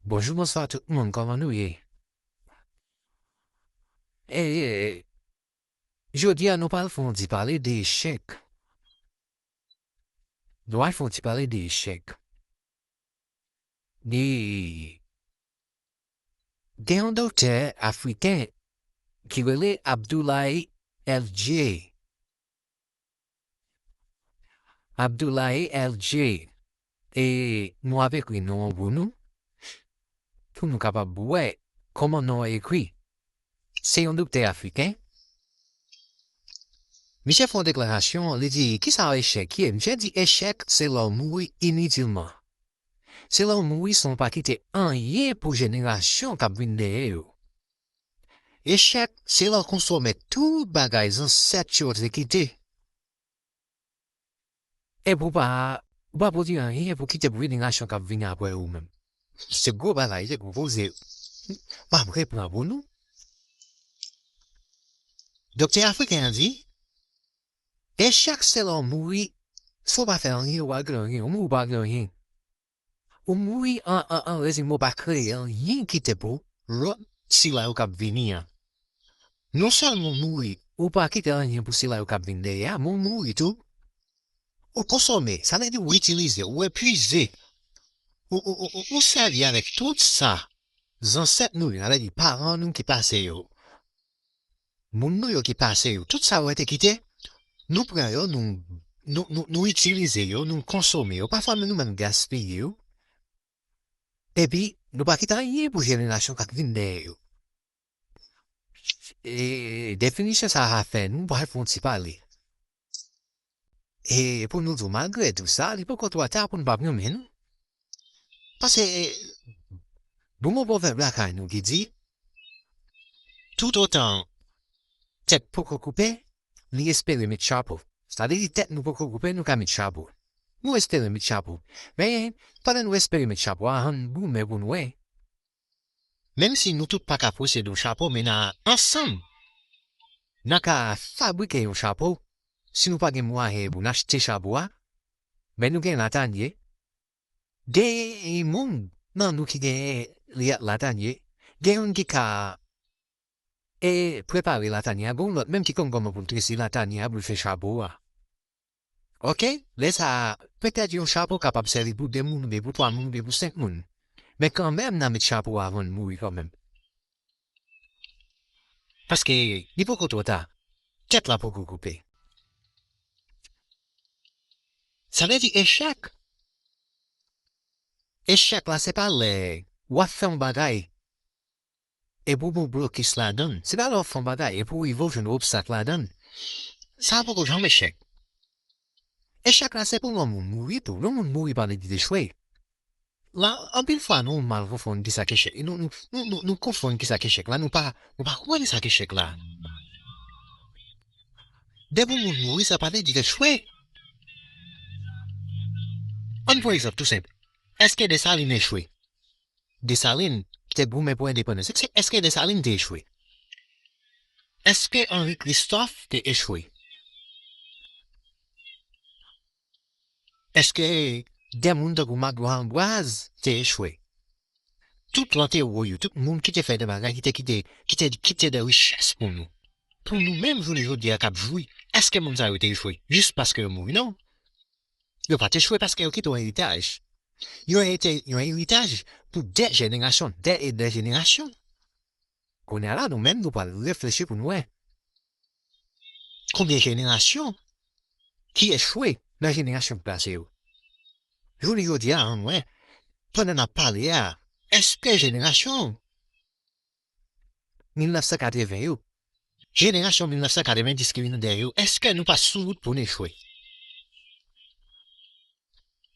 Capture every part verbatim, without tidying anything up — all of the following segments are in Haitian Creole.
Bonjou, bonswa tout moun, kòman nou ye? E, e, e, jodi a nou pral fè yon ti pale de echèk. Nou pral fè yon ti pale de echèk. Ni gen yon doktè afriken ki rele Abdoulaye El Dje. Abdoulaye El Dje. E nou ap ekri non an pou nou, pou nou kapab wè kòman non an ekri. Se yon doktè afriken. Misye fè yon deklarasyon, li di, kisa echèk ye? Misye di, echèk se lè w mouri initilman. Se lè w mouri san w pa kite anyen pou jenerasyon k ap vin dèyè yo. Echèk se lè w konsome tout bagay zansèt yo te kite. Epi w pa, w pa pwodui anyen pou kite pou jenerasyon k ap vini apre ou menm. Se gwo bagay, se gwo koze. M ap repran pou nou. Doktè afriken an di, echèk se lè w mouri san w pa fè anyen, w pa regle anyen, w mouri w pa regle anyen. Ou mouri an, an, an rezime, ou pa kreye anyen kite pou lòt sila yo k ap vini an. Non sèlman w mouri, ou pa kite anyen pou sila yo k ap vin dèyè a, men w mouri tou. Ou konsome, sa vle di ou itilize, ou epuize, ou, ou, ou, ou, ou sèvi avèk tout sa zansèt nou yo, sa vle di paran nou ki pase yo, moun nou yo ki pase yo, tout sa yo te kite, nou pran yo, nou, nou, nou, nou itilize yo, nou konsome yo, pafwa menm nou menm gaspiye yo, epi nou pa kite anyen pou jenerasyon k ap vin dèyè yo. E definisyon sa a fè nou pral fè yon ti pale. E pou nou di w, malgre tou sa, li poko twò ta pou n pa pran men nou. Paske, bon, gon pwovèb lakay nou ki di, tout otan tèt poko koupe, li espere met chapo. Sa vle di tèt nou poko koupe, nou ka met chapo. Nou espere met chapo. Men, pandan nou espere met chapo a, ann goumen pou n wè. Menm si nou tout pa ka posede yon chapo, men n a ansanm, n a ka fabrike yon chapo. Si nou pa gen mwayen pou n achte chapo a, men nou gen latanye. Gen moun nan nou ki gen li ak latanye. Gen youn ki ka, e, prepare latanye a, gen yon lòt menm ki konn kòman pou l trese latanye a, pou l fè chapo a. Oke? Lè sa a, petèt yon chapo kapab sèvi pou de moun, oubyen pou twa moun, oubyen pou senk moun. Men kanmenm, n a met chapo a avan n mouri kanmenm. Paske li poko twò ta. Tèt la poko koupe. Sa vle di echèk. Echèk la, se pa lè w ap fè yon bagay epi w gen blokis ladan l. Se pa lè w ap fè yon bagay epi w rive w jwenn obstak ladan l. Sa a poko janm echèk. Echèk la, se pou lè yon moun mouri tou. Lè yon moun mouri pa vle di l echwe. La, anpil fwa, nou mal konfonn kisa k echèk. Nou, nou, nou, nou, nou konfonn kisa k echèk la. Nou pa, nou pa konprann kisa k echèk la. Depi yon moun mouri, sa pa vle di l echwe. Ann pran egzanp tou senp. Èske Desalin echwe? Desalin te goumen pou endepandans. Èske, èske Desalin te echwe? Èske Henri Christophe te echwe? Èske de moun tankou Magloire Ambroise te echwe? Tout lantewo yo, tout moun ki te fè de bagay, ki te kite, ki te kite de richès pou nou. Pou nou menm, jounen jodi a, k ap jwi, èske moun sa yo te echwe jis paske yo mouri? Non. Yo pa t echwe paske yo kite yon eritaj. Yon erite-, yon eritaj pou de jenerasyon, de e de jenerasyon. Kounye a la, nou menm, nou pral reflechi pou n wè konbyen jenerasyon ki echwe nan jenerasyon ki pase yo. Jounen jodi a, ann wè, pandan n ap pale a, èske jenerasyon mil nèf san katreven yo, jenerasyon mil nèf san katreven dis ki vin dèyè yo, èske nou pa sou wout pou n echwe?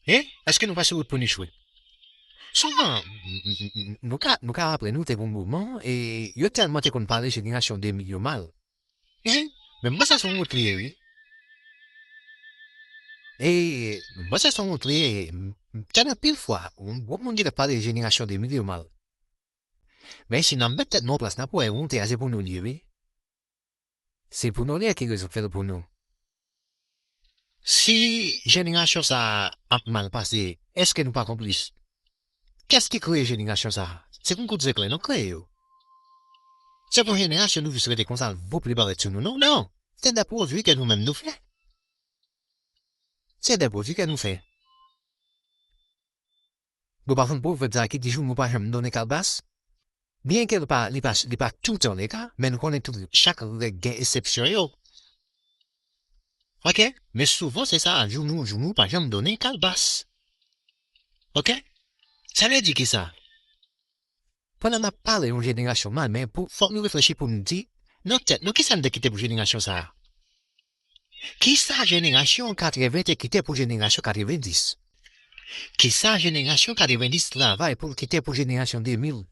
Hein? Èske nou pa sou wout pou n echwe? Souvan, n-, n-, n-, nou ka, nou ka raple nou te gen yon moman, e yo tèlman te konn pale jenerasyon de mil yo mal. Hein? Men m panse se yon wout li ye, wi. E m panse se yon wout li ye. M, m, tèl anpil fwa, yon gwoup moun ki t ap pale jenerasyon de mil yo mal. Men si n ap met tèt nou an plas, n ap wè wonte a se pou nou l ye, wi. Se pou nou l ye, ki rezon k fè l pou nou? Si jenerasyon sa a ap mal pase, èske nou pa konplis? Kiyès ki kreye jenerasyon sa a? Se pou n kout zeklè nou kreye yo. Se pou jenerasyon nou jis rete konsa, l vople parèt sou nou. Non, non. Se de pwodui ke nou menm nou fè. Se de pwodui ke nou fè. Nou pa konn pwovèb sa ki di joumou pa janm donnen kalbas? Byenke li pa, li pa, li pa toutan le ka, men nou konnen tout, chak règ gen eksepsyon yo. Oke? Men souvan se sa, joumou, joumou pa janm donnen kalbas. Oke? Sa vle di ki sa? Pandan n ap pale yon jenerasyon mal, men pou, fòk nou reflechi pou nou di, nan tèt nou, kisa n te kite pou jenerasyon sa a? Kisa jenerasyon katreven te kite pou jenerasyon katrevendis? Kisa jenerasyon katrevendis travay pou l kite pou jenerasyon de mil?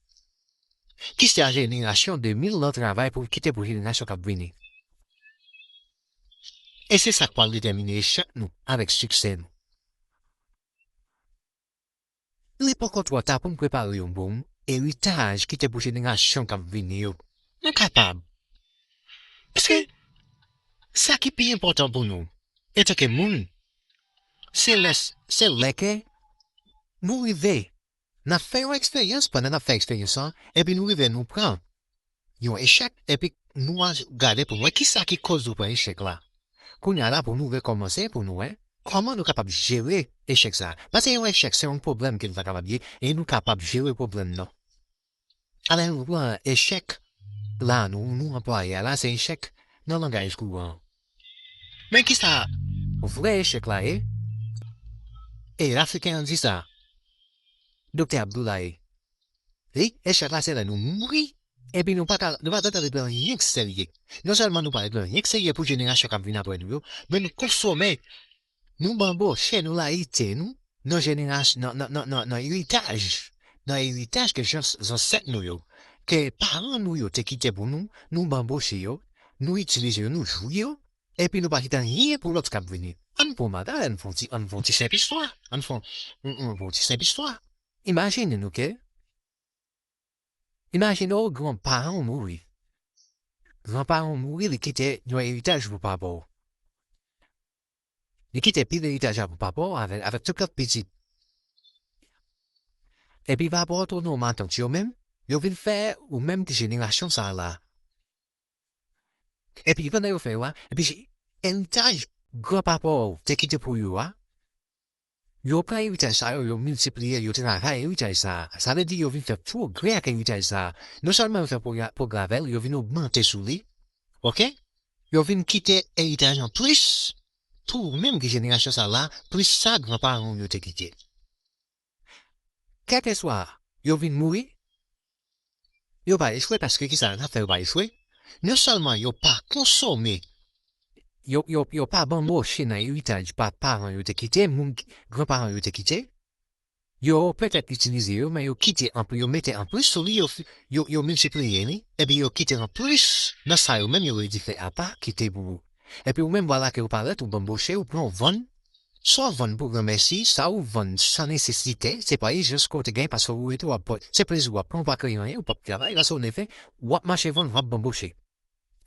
Kisa jenerasyon de mil lan travay pou l kite pou jenerasyon k ap vini? E se sa k pral detèmine echèk nou avèk siksè nou. Li poko twò ta pou n prepare yon bon eritaj kite pou jenerasyon k ap vini yo. Nou kapab. Paske sa ki pi enpòtan pou nou, antanke moun, se lè, se lè ke nou rive, n ap fè yon eksperyans, pandan n ap fè eksperyans lan, epi nou rive, nou pran yon echèk, epi nou al gade pou nou wè kisa ki koz nou pran echèk la. Kounye a la, pou nou rekòmanse, pou nou wè kòman nou kapab jere echèk sa a. Paske yon echèk, se yon pwoblèm ke nou ta kapab ye, e nou kapab jere pwoblèm nan. Alè, nou pran echèk la, nou, nou anplwaye a la, se echèk nan langaj kouran. Men kisa vrè echèk la ye? E Afriken an di sa. Doktè Abdoulaye. Wi, echèk la se lè nou mouri, epi nou pa ka, nou pa t antre nan anyen k serye. Non sèlman nou pa antre nan anyen k serye pou jenerasyon k ap vin apre nou yo, men nou konsome, nou banboche, nou layite nou nan jenerasyon, nan, nan, nan, nan, nan eritaj, nan eritaj ke jan, zansèt nou yo, ke paran nou yo te kite pou nou, nou banboche yo, nou itilize yo, nou jwi yo, epi nou pa kite anyen pou lòt k ap vini. Ann pran bagay, ann fè yon ti, ann fè yon ti senp istwa, ann fè yon, yon, yon, yon ti senp istwa. Imajine nou ke, imajine w gran paran w mouri. Gran paran w mouri, li kite yon eritaj pou papa w. Li kite pil eritaj la pou papa w avèk, avèk tout lòt pitit. Epi papa w tounen w matant yo menm, yo vin fè ou menm ki jenerasyon sa a la. Epi pandan yo fè yo a, epi eritaj gran papa w te kite pou yo a, yo pran eritaj sa yo, yo miltipliye, yo travay eritaj sa a. Sa vle di yo vin fè pwogrè ak eritaj sa a. Non sèlman yo fè pwogrè, pwogrè avè l, yo vin ogmante sou li. Oke? Yo vin kite eritaj an plis pou ou menm ki jenerasyon sa la, plis sa gran paran w yo te kite. Kèlkeswa yo vin mouri, yo pa echwe, paske kisa n ap fè yo pa echwe? Non sèlman yo pa konsome, yo, yo, yo pa banboche nan eritaj pa paran yo te kite, moun, gran paran yo te kite, yo petèt itilize yo, men yo kite anplis, yo mete anplis sou li, yo, yo, yo miltipliye li, epi yo kite anplis nan sa yo menm yo redi fè apa, kite pou ou. Epi ou menm vwala ke ou parèt, ou banboche, ou pran, ou vann, sa w vann pou granmèsi, sa ou vann san nesesite, se pa ijans ke w te gen, paske ou rete w ap pòt, se plezi w ap pran, ou pa kreye anyen, ou p ap travay, paske w neve, w ap mache vann, w ap banboche.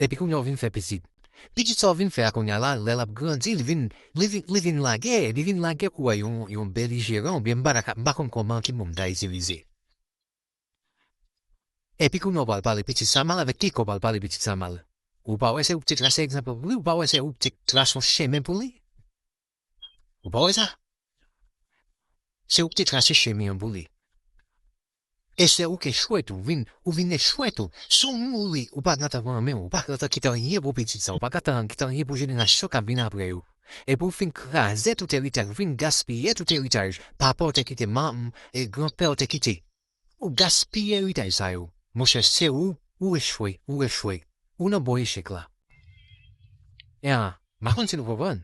Epi kounye a w vin fè pitit. Pitit sa w vin fè a kounye a la, lè l ap grandi, li vin, li vin, li vin lagè, li vin lagè kou a yon, yon belijeran, oubyen m pa ta ka, m pa konn kòman ki mo m ta itilize. Epi kounye a w pral pale pitit sa mal, avèk ki kò w pral pale pitit sa mal? Ou pa wè se ou ki te trase egzanp lan pou li, ou pa wè se ou ki te trase yon chemen pou li? Ou pa wè sa? Se ou ki te trase chemen an pou li. E se ou ki echwe tou, vin, ou vin echwe tou. Si w mouri, ou pa gentan pran men w, ou pa gentan kite anyen pou pitit sa, ou pa gentan kite anyen pou jenerasyon k ap vin apre yo. Epi w fin kraze tout eritaj, ou fin gaspiye tout eritaj papa w te kite, manman e granpè w te kite. Ou gaspiye eritaj sa yo. Monchè, se ou, ou echwe, ou echwe. Ou nan bò echèk la. E a, m pa konn si nou konprann.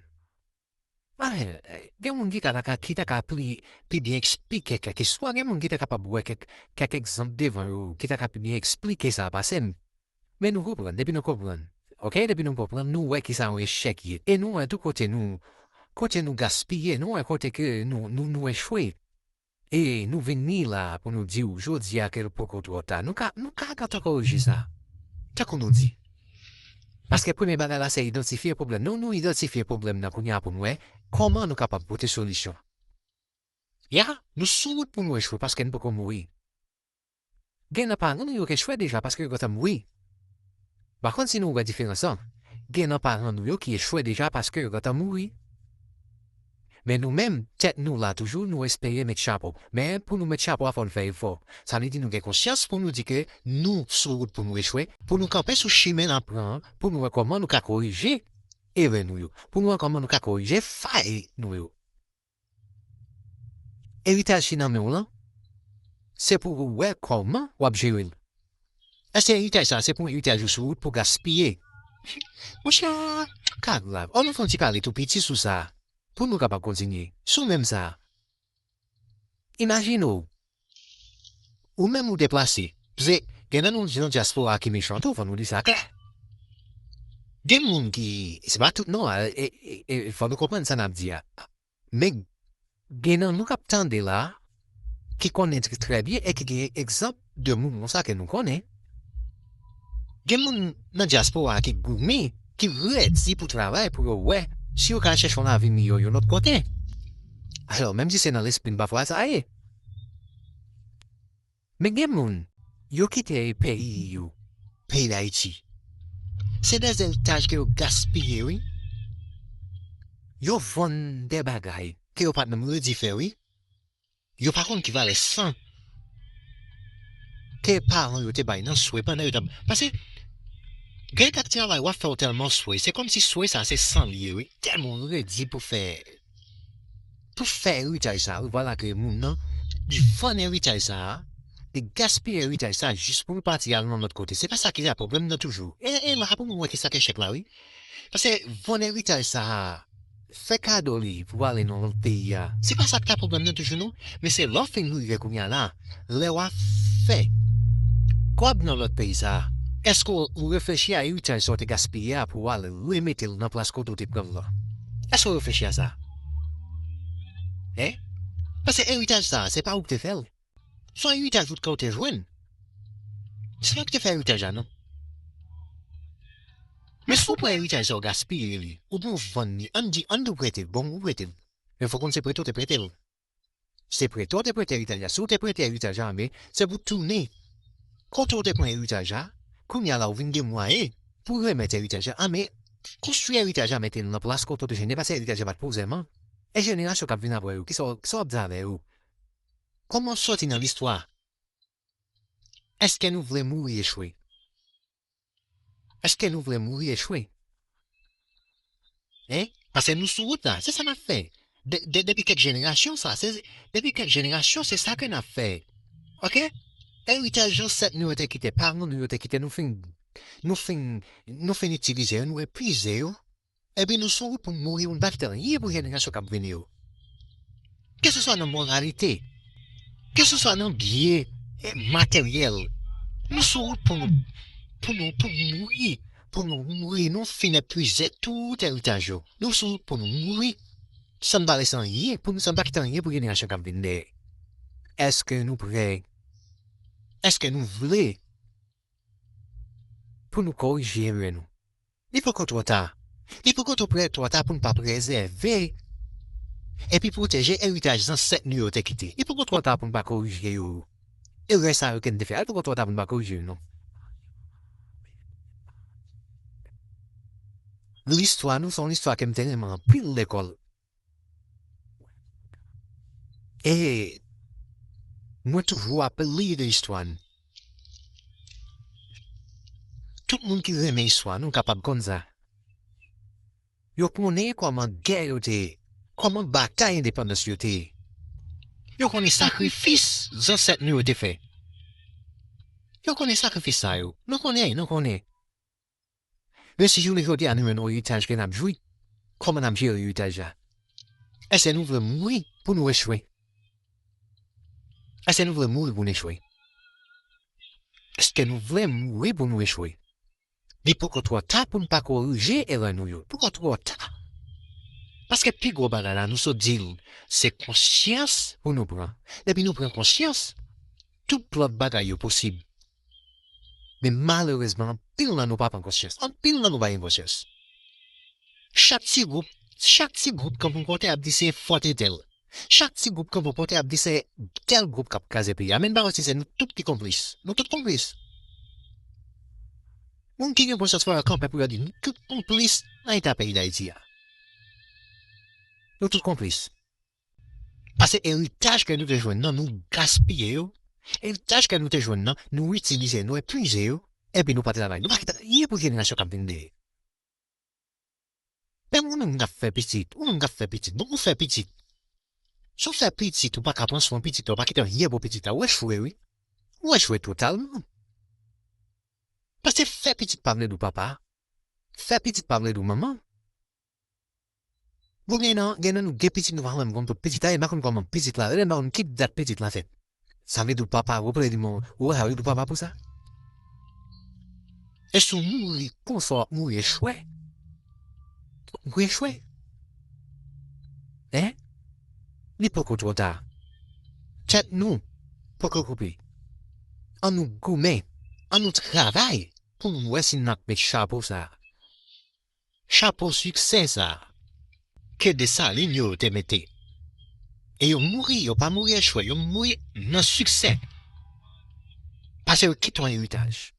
Gen moun ki ka, ka, ki ta ka pli, pi byen eksplike kèk istwa, gen moun ki ta kapab wè kèk, kèk egzanp devan yo, ki ta ka pi byen eksplike sa pase m. Men nou konprann, depi nou konprann, oke, depi nou konprann, nou wè kisa yon echèk ye. E nou wè tou kote nou, kote nou gaspiye, nou wè kote ke nou, nou, nou echwe. E nou vini la pou nou di w jodi a ke l poko twò ta. Nou ka, nou ka gentan korije sa. Tankou nou di. Paske premye bagay la se idantifye pwoblèm. Nou, nou idantifye pwoblèm nan kounye a pou nou wè kòman nou kapab pote solisyon. Ya, nou sou wout pou nou echwe paske nou poko mouri. Gen nan paran nou yo ki echwe deja paske yo gentan mouri. Pa konn si nou wè diferans lan. Gen nan paran nou yo ki echwe deja paske yo gentan mouri. Men nou menm, tèt nou la toujou, nou espere met chapo. Men pou nou met chapo a, fò n fè efò. Sa vle di nou gen konsyans pou nou di ke nou sou wout pou nou echwe, pou nou kanpe sou chimen n ap pran an, pou nou wè kòman nou ka korije erè nou yo, pou nou wè kòman nou ka korije fay nou yo. Eritaj ki nan men w lan, se pou w wè kòman w ap jere l. Èske eritaj sa a se pou yon eritaj ou sou wout pou gaspiye? Monchè, ka grav. An nou fè yon ti pale tou piti sou sa a, pou nou kapab kontinye. Sou menm sa a. Imajine w, ou menm ou deplase. Paske gen nan nou nan dyaspora ki mechan tou, fò nou di sa klè. Gen moun ki, se pa tout non, e, e, e, fò nou konprann sa n ap di a. Men gen nan nou k ap tande la, ki konnen trè, trè byen e ki gen egzanp de moun konsa ke nou konnen. Gen moun nan dyaspora ki goumen, ki redi pou travay pou yo wè si yo ka chèche yon lavi miyò yon lòt kote. Alò, menm si se nan lespri n pafwa sa ye. Men gen moun, yo kite peyi yo, peyi Dayiti. Se de eritaj ke yo gaspiye, wi. Yo vann de bagay ke yo pa t menm redi fè, wi. Yo pa konn ki valè san ke paran yo te bay nan swe pandan yo t ap, paske gen k ap travay, w ap fè w tèlman swe, se kòmsi swe sa se san li ye, wi. Tèlman w redi pou fè, pou fè eritaj sa, wi, vwala ke moun nan, li vann eritaj sa, li gaspiye eritaj sa jis pou l pati al nan lòt kote. Se pa sa ki la pwoblèm nan toujou. E, e la pou nou wè ki sa k echèk la, wi. Paske vann eritaj sa a, fè kado li pou ale nan lòt peyi a. Se pa sa k ta pwoblèm nan toujou non, men se lè w fin rive kounye a la, lè w ap fè kòb nan lòt peyi sa a, èske w, ou reflechi a eritaj sa w te gaspiye a pou w ale remete l nan plas kote w te pran l lan? Èske w reflechi a sa? Hein? Paske eritaj sa a, se pa ou ki te fè l. Se yon eritaj ou t ka ou te jwenn. Se pa ou ki te fè eritaj la non. Men si w pran eritaj sa w gaspiye li, oubyen w vann li, ann di, ann di w prete l, bon, ou prete l. Men fò w konn se prete w te prete l. Se prete w te prete eritaj la. Si w te prete eritaj la, men se pou tounen kote w te pran eritaj la, kounye a la w vin gen mwayen pou remèt eritaj la. A, men konstwi eritaj la, mete l nan plas kote w te jwenn li, paske eritaj la pa t pou w sèlman. E jenerasyon k ap vin apre yo, kisa w, kisa w ap di avè yo? Kòman w sòti nan listwa? Èske nou vle mouri echwe? Èske nou vle mouri echwe? Hein? Paske nou sou wout la, se sa n ap fè. De, de, depi kèk jenerasyon sa, se, depi kèk jenerasyon, se sa ke n ap fè. Oke? Eritaj zansèt nou yo te kite, paran nou yo te kite, nou fin, nou fin, nou fin itilize yo, nou epuize yo. Epi nou sou wout pou n mouri, pou n pa kite anyen pou jenerasyon k ap vini yo. Keseswa nan moralite, keseswa nan byen, e, materyèl, nou sou wout pou nou, pou nou, pou nou mouri, pou nou mouri, nou fin epuize tout eritaj yo. Nou sou wout pou nou mouri, san n pa lese anyen, pou nou, san n pa kite anyen pou jenerasyon k ap vin dèyè. Èske nou prè? Èske nou vle pou nou korije erè nou? Li poko twò ta. Li poko twò prè, twò ta pou n pa prezève epi pwoteje eritaj zansèt nou yo te kite. Li poko twò ta pou n pa korije yo. Erè sa yo ke n te fè a, li poko twò ta pou n pa korije yo, non. Listwa nou se yon listwa ke m te renmen anpil lekòl. E mwen toujou ap li de istwa n. Tout moun ki renmen istwa nou kapab konn sa. Yo konnen kòman gè yo te ye, kòman batay endepandans yo te ye. Yo konnen sakrifis zansèt nou yo te fè. Yo konnen sakrifis sa yo. Nou konnen, nou konnen. Men si jounen jodi a nou menm nou eritaj ke n ap jwi, kòman n ap jere eritaj la? Èske nou vle mouri pou nou echwe? Èske nou vle mouri pou n echwe? Èske nou vle mouri pou nou echwe? Li poko twò ta pou n pa korije erè nou yo. Poko twò ta. Paske pi gwo bagay la, nou sot di l, se konsyans pou nou pran. Depi nou pran konsyans, tout lòt bagay yo posib. Men malerezman, anpil nan nou pa pran konsyans. Anpil nan nou pa gen konsyans. Chak ti gwoup, chak ti gwoup kanpe yon kote ap di se fòt entèl. Chak ti gwoup kanpe yon kote ap di se tèl gwoup k ap kraze peyi a. Men n pa wè si se nou tout ki konplis. Nou tout konplis. Moun ki gen konsyans fò yo kanpe pou yo di nou tout konplis nan eta peyi Dayiti a. Nou tout konplis. Paske eritaj ke nou te jwenn nan, nou gaspiye yo. Eritaj ke nou te jwenn nan, nou itilize, nou epuize yo. Epi nou pa travay. Nou pa kite anyen pou jenerasyon k ap vin dèyè. Men yon moun k ap fè pitit, yon moun k ap fè pitit, bon, ou fè pitit. Si w fè pitit, ou pa ka pran swen pitit la, ou pa kite anyen pou pitit la, ou echwe, wi. Ou echwe totalman. Paske fè pitit pa vle di w papa. Fè pitit pa vle di w manman. Bon, gen nan, gen nan nou gen pitit, nou pa menm konn tout pitit la, e m pa konn kòman pitit la rele, m pa konn ki dat pitit la fèt. Sa vle di w papa, ou vle di w manman, ou wè sa vle di w papa pou sa? E si w mouri konsa, w ap mouri echwe? Mouri echwe? Hein? Li poko twò ta. Tèt nou poko koupe. Ann nou goumen, ann nou travay pou nou wè si n ap met chapo sa. Chapo siksè sa ke Desalin yo te mete. E yo mouri, yo pa mouri echwe, yo mouri nan siksè. Paske yo kite yon eritaj.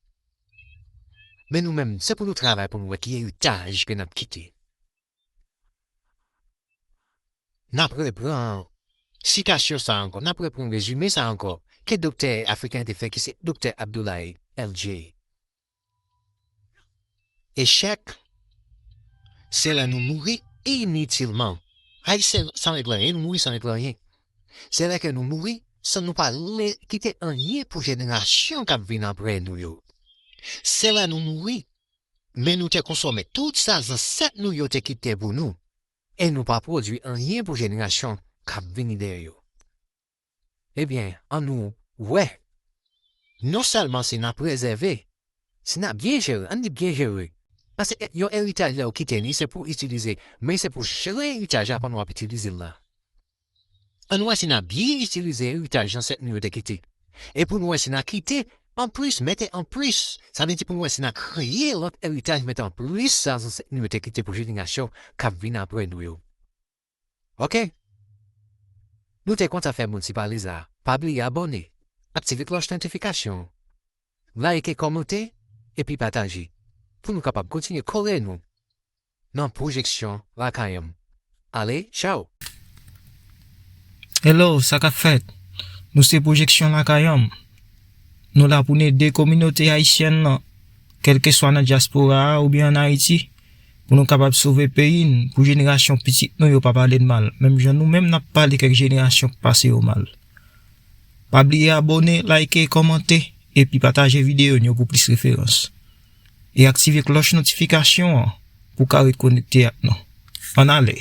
Men nou menm, se pou nou travay pou nou wè ki eritaj ke n ap kite. N ap repran sitasyon sa ankò, n ap repran rezime sa ankò, ke doktè afriken te fè, ki se doktè Abdoulaye L J. Echèk, se lè nou mouri initilman. Ayisyen san regle anyen, nou mouri san regle anyen. Se lè ke nou mouri san nou pa le-, kite anyen pou jenerasyon k ap vin apre nou yo. Se lè nou mouri, men nou te konsome tout sa zansèt nou yo te kite pou nou, e nou pa pwodui anyen pou jenerasyon k ap vini dèyè yo. Ebyen, ann nou wè. Non sèlman si n ap prezève, si n ap byen jere, ann di byen jere. Paske yon eritaj lè w kite li, se pou w itilize, men se pou w jere eritaj la pandan w ap itilize l la. Ann wè si n ap byen itilize eritaj zansèt nou yo te kite. E pou n wè si n ap kite anplis, mete anplis. Sa vle di pou n wè si n ap kreye lòt eritaj, mete anplis sa zansèt nou yo te kite pou jenerasyon k ap vin apre nou yo. Oke? Nou te kontan fè moun sipaliza. Pa bliye abòne, aktive klòch notifikasyon, like, kòmante, epi pataje, pou nou kapab kontinye kore nou nan Pwojeksyon Lakay Anm. Ale, tchaw! Hello, sa k ap fèt? Nou se Pwojeksyon Lakay Anm. Nou la pou n ede kominote ayisyèn nan, kèlkeswa nan dyaspora a oubyen ann Ayiti, pou nou kapab sove peyi n, pou jenerasyon pitit nou yo pa pale n mal, menm jan nou menm n ap pale kèk jenerasyon k pase yo mal. Pa bliye abòne, like, kòmante, epi pataje videyo n yo pou plis referans. E aktive klòch notifikasyon an pou w ka ret konekte ak nou. Ann ale!